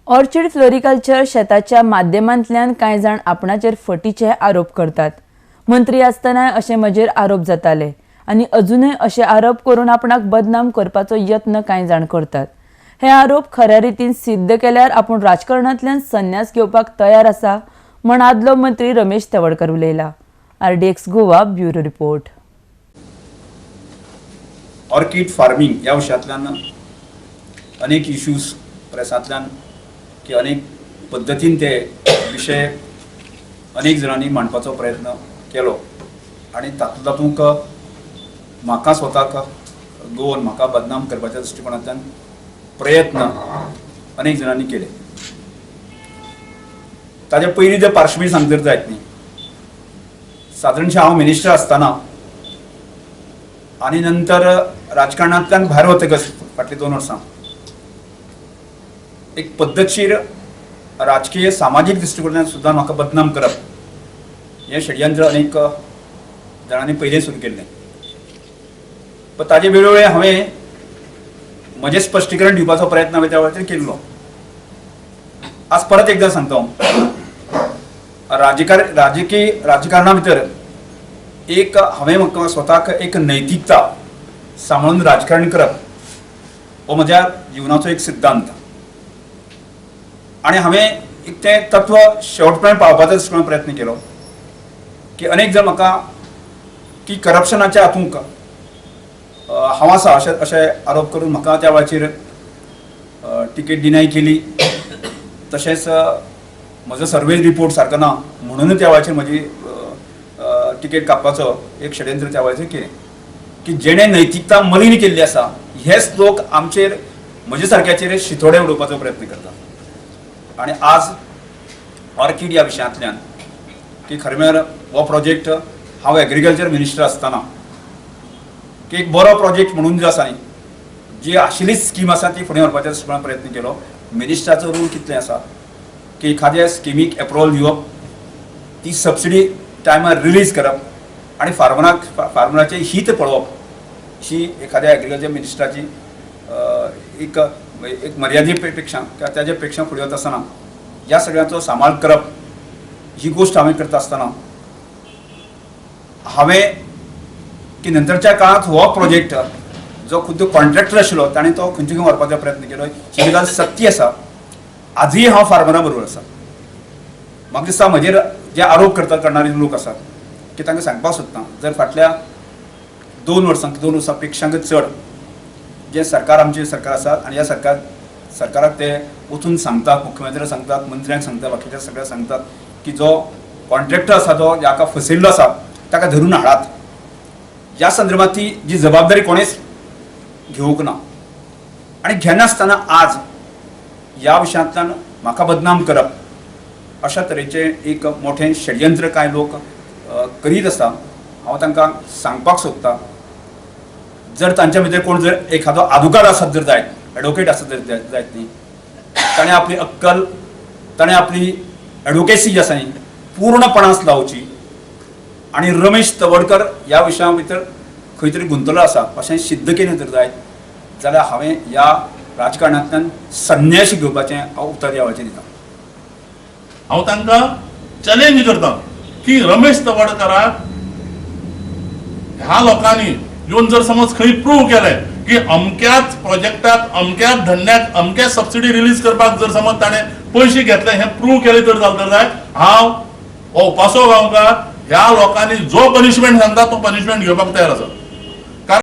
Orchid floriculture शेताच्या माध्यमांतल्यान कांय जाण आपणाचेर फटीचे आरोप करतात. मंत्री आसतनाय अशे म्हजेर आरोप जाताले आनी अजूनय अशे आरोप करून आपणाक बदनाम करपाचो यत्न कांय जाण करतात. हे आरोप खऱ्या रितीन सिद्ध केल्यार आपूण राजकारणांतल्यान संन्यास घेवपाक तयार आसा म्हण आदलो मंत्री Ramesh Tawadkar उलयला. RDX Goa bureau report. Orchid farming ह्या विशयांतल्यान अनेक इश्यूज प्रेसांतल्यान की अनेक पद्दतीन ते विशय अनेक जाणांनी मांडपाचो प्रयत्न केलो आनी तातूंत तातूंत म्हाका स्वताक गोवन म्हाका बदनाम करपाच्या दृश्टिकोणांतल्यान प्रयत्न अनेक जाणांनी केले. ताजे पयलीं जर पार्श्वभूमी सांगत जायत न्ही, सादारणशें हांव मिनिस्टर आसतना आनी नंतर राजकारणांतल्यान भायर वतकच फाटलीं 2 वर्सां एक पद्दतशीर राजकीय सामाजीक दृश्टिकोनांतल्यान सुद्दां म्हाका बदनाम करप हें षडयंत्र अनेक जाणांनी पयलीं सुरू केल्लें. पण ताजे वेळोवेळी हांवें म्हजें स्पश्टीकरण दिवपाचो प्रयत्न हांवें त्या वेळाचेर केल्लो. आज परत एकदां सांगता हांव, राजकीय राजकारणा भितर एक हांवें म्हाका स्वताक एक नैतिकता सांबाळून राजकारण करप हो म्हज्या जिवनाचो एक सिद्धांत आनी हांवें एक तें तत्व शेवट पर्यंत पावपाचो दृश्टिकोणान प्रयत्न केलो की अनेक जाण म्हाका की करप्शनाच्या हातूंक हांव आसा अशें अशें आरोप करून म्हाका त्या वेळाचेर टिकेट डिनाय केली. तशेंच म्हजो सर्वे रिपोर्ट सारको ना म्हणून त्या वेळाचेर म्हजी टिकेट कापपाचो एक षडयंत्र त्या वेळाचेर केलें की जेणे नैतिकता मलीन केल्ली आसा हेच लोक आमचेर म्हजे सारक्याचेर शितोडे उडोवपाचो प्रयत्न करता. आनी आज ऑर्किड ह्या विशयांतल्यान की खरें म्हळ्यार हो प्रोजेक्ट हांव एग्रीकल्चर मिनिस्टर आसतना की एक बरो प्रोजेक्ट म्हणून जो आसा न्ही, जी आशिल्ली स्कीम आसा ती फुडें व्हरपाच्या दृश्टिकोणान प्रयत्न केलो. मिनिस्टराचो रोल कितलें आसा की एखाद्या स्किमीक एप्रुवल दिवप, ती सबसिडी टायमार रिलीज करप आनी फार्मराक फार्मराचें हीत पळोवप ही एखाद्या एग्रीकल्चर मिनिस्टराची एक एक मर्यादे पेक्षा किंवा ताजे पेक्षा फुडें वता आसतना ह्या सगळ्यांचो सांबाळ करप ही गोश्ट हांवें करता आसतना हांवें की नंतरच्या काळांत हो प्रोजेक्ट जो खुद्द कॉन्ट्रॅक्टर आशिल्लो ताणें तो खंयचे खंय व्हरपाचो प्रयत्न केलो. ही गजाल सत्य आसा. आजूय हांव फार्मरा बरोबर आसा. म्हाका दिसता म्हजेर जे आरोप करता करणारे लोक आसात की तांकां सांगपाक सोदता, जर फाटल्या 2 वर्सां 2 वर्सां पेक्षांक चड जे सरकार आमचें सरकार आसा आनी ह्या सरकाराक ते वचून सांगतात, मुख्यमंत्र्यांक सांगतात, मंत्र्यांक सांगतात, बाकीच्या सगळ्यांक सांगतात की जो कॉन्ट्रॅक्टर आसा जो हाका फसयल्लो आसा ताका धरून हाडात. ह्या संदर्भात ती जी जबाबदारी कोणेच घेवंक ना आनी घेनासतना आज ह्या विशयांतल्यान म्हाका बदनाम करप अशा तरेचें एक मोठें षडयंत्र कांय लोक करीत आसा. हांव तांकां सांगपाक सोदता, जर तांच्या भितर कोण जर एखादो आदवोगाद आसत जर जायत, एडवोकेट आसत जर जायत न्ही, ताणें आपली अक्कल, ताणें आपली एडवोकेसी जी आसा न्ही पूर्णपणास लावची आनी रमेश तवडकर ह्या विशया भितर खंय तरी गुंतलो आसा अशें सिद्ध केलें जर जायत जाल्यार हांवें ह्या राजकारणांतल्यान संन्यास घेवपाचें हांव उतर ह्या वेळाचेर दिता. हांव तांकां चॅलेंज करता की रमेश तवडकराक ह्या लोकांनी येवन जर समज खंय प्रूव केलें की अमक्याच प्रोजेक्टाक, अमक्याच धंद्याक, अमक्याच सबसिडी रिलीज करपाक जर समज ताणें पयशे घेतले हें प्रूव केलें तर जालें तर जाय, हांव हो उपासो गांवकार ह्या लोकांनी जो पनिशमेंट सांगता तो पनिशमेंट घेवपाक तयार आसा.